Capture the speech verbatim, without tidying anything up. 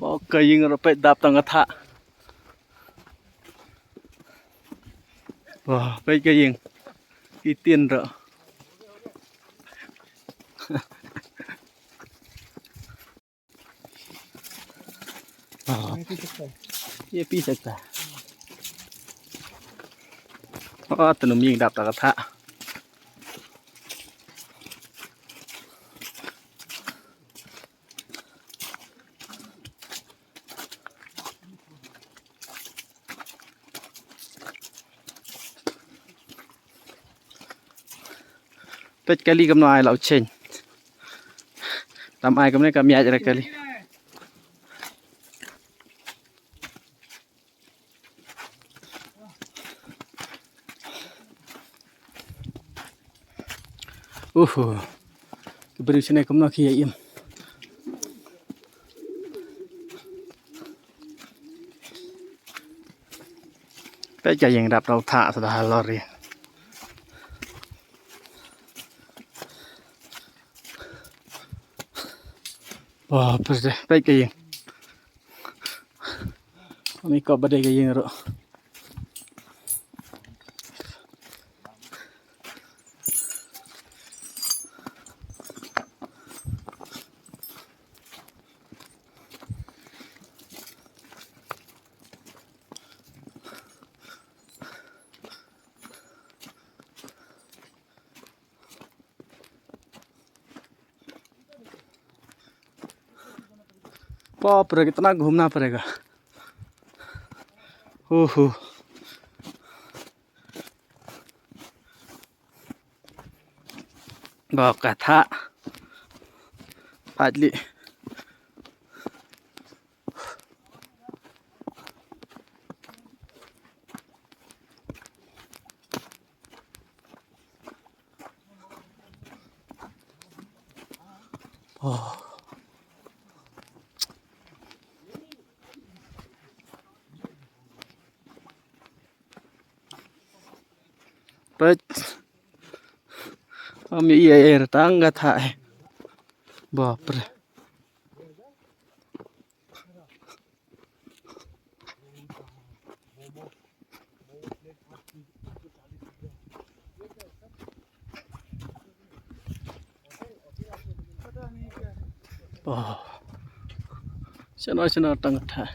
Wa ka ïing ruh peit dap tang ka thah. Wa peit ka ïing. Ki tin ruh. Wa. Ye pi sekta. Wa tang ïing dap tang ka thah. Peit kali kumno ai la u cheng. Tam ai kumne ka miat ra kali. Uhu. Ki briew shane kumno ki ïa im. Peit ka ïing dap tang ka thah sa da halor ïa. Wa peit ka ïing. Ani ka ba dei ka ïing ruh. Bapre, kitna ghumna padega. Ho ho. Ba ka thah. Pait lei. Oh. Peit. Ami ïa ïa tang ka thah. Bapre. Oh. Shano shano tang ka thah.